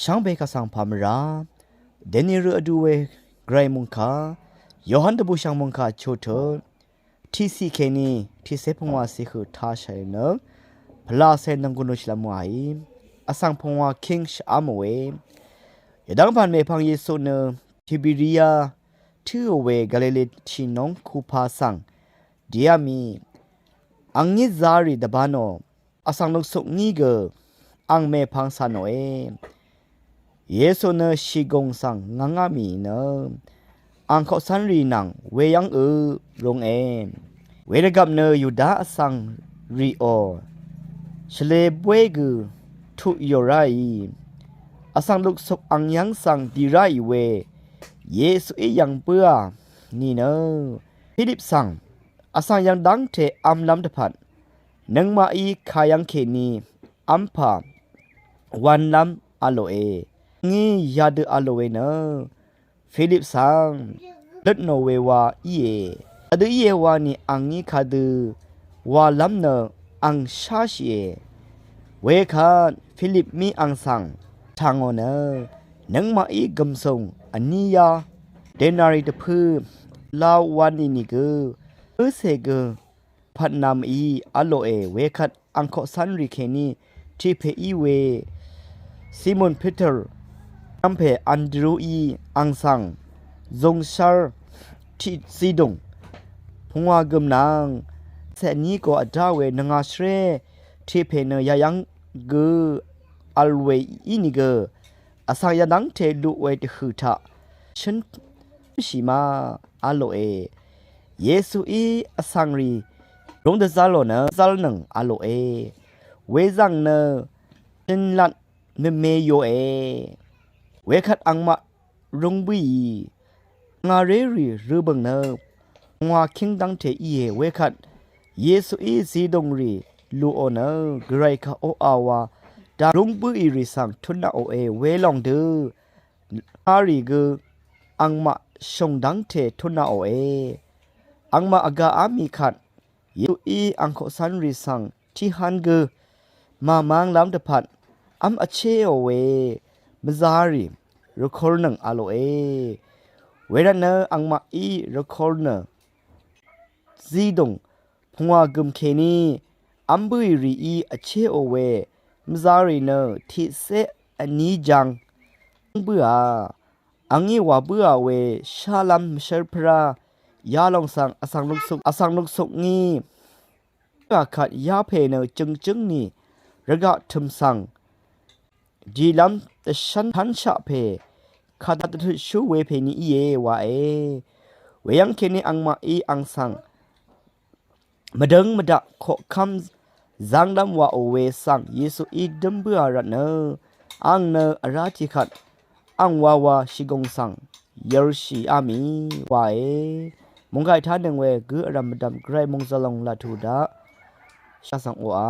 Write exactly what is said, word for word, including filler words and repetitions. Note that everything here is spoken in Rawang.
Shvngbe kaq svng pà mvrá dèní rø vdu we gvray mòngkà Yohan dvbùshv̀ng mòngkà chutut tiqciq kèní tiqcé pungwàciq høq tashàì nø pvlacè nv̀nggùn nø shvlvm wàí. Vsvng pungwà king shvv́m we. Yvdv́ng pv̀n mèpvng Yesu nø Tiberia tǿò we Galili tìnóng kupa svng dìá mì. Angní zarì dvbā nò vsvng luksuk ngí gø ang mèpvng cà nòe. Yesu nø shìgùng svng ngvngá mì nø ang koqcv́nrì nvng weyv́ng ø runge. Wervgvp nø Yuda vsvng rìò shvlē bwé gø tuq yò ráì. Vsvng luksuk ang yv́ng svng dì ráì we Yesuí yv̀ng bǿà nìnø Philip svng vsvng yv̀ng dv́ngte v́mlv́m dvpvt nøngmaqí kayv́ng kèní v́mpà wv̄nlv́m v̄lòe. Ngí yadø v̄lòe nø Philip svng løtnò we wa íe. Yadø íe wa nì angí kadø walv́m nø ang sháshìe. Wekvt Philip mí ang svng tàngò nø nøngmaqí gv̀msùng vní yá denari dvpǿ la wv̄n nìnìgø bǿcè gø pvtnamì v̄lòe. Wekvt ang koqcv́nrì kèní tiqpè í we Simon Peter, vmpè Andruí ang svng zungshv́r tiq zidùng pungwà gø̀m nvng cèní go vdá we nvngà shvré tiqpè nø yayv́ng gø v̄l we ínìgø vsvng yadv́ngte luq we dvhø̀ taq shǿnshì ma v̄lòe. Yesuí vsvngrì rúng dvzv́lò nø zv́lnøng v̄lòe. Wezv̀ng nø shønlat mvme yoe. Wekvt angmaq rúng bǿì ngàrérì røbø̀ng nø ngwà kíng dv́ngte íe. Wekvt Yesuí zidùngrì luqò nø gvray kaq oqà wa dang rúng bǿì rì svng tut naqòe. Welòng dø arì gø angmaq shùng dv́ngte tut naqòe. Angmaq vgaqá mì kvt Yesuí ang koqcv́nrì svng tiqhv́n gø màmv́nglv́m dvpvt v́m vchéò we mvzarì rvkur nøng v̄lòe. Wervtnø angmaqí rvkur nø zidùng pungwà gø̀m kèní v́m bǿì rìí vchéò we mvzarì nø tiqcé vní jvng bǿà. Angí wà bǿà we shálv́m mvshv́rprá yalòng svng vsvng luksuk vsvng luksuk ngí bǿà kvt yapè nø jø̀ngjǿng nì rvgaq tø̀m svng dìlv́m dvshv́n tv́nshaq pè kàdvt dvtutshú we pèní íe wae. Weyv́ng kèní angmaqí ang svng mvdøng mvdaq koqkv́m zv́nglv́m wàò we svng Yesuí dǿm bǿà rvtnø ang nø vrá tiqkvt ang wawa shìgùng svng yv̄rshìá mì wae. Mungkàì tánøng we gǿ vrv̀m mvdv̀m gvray mòngzv̀lòng laq tù daq shà svng oqà.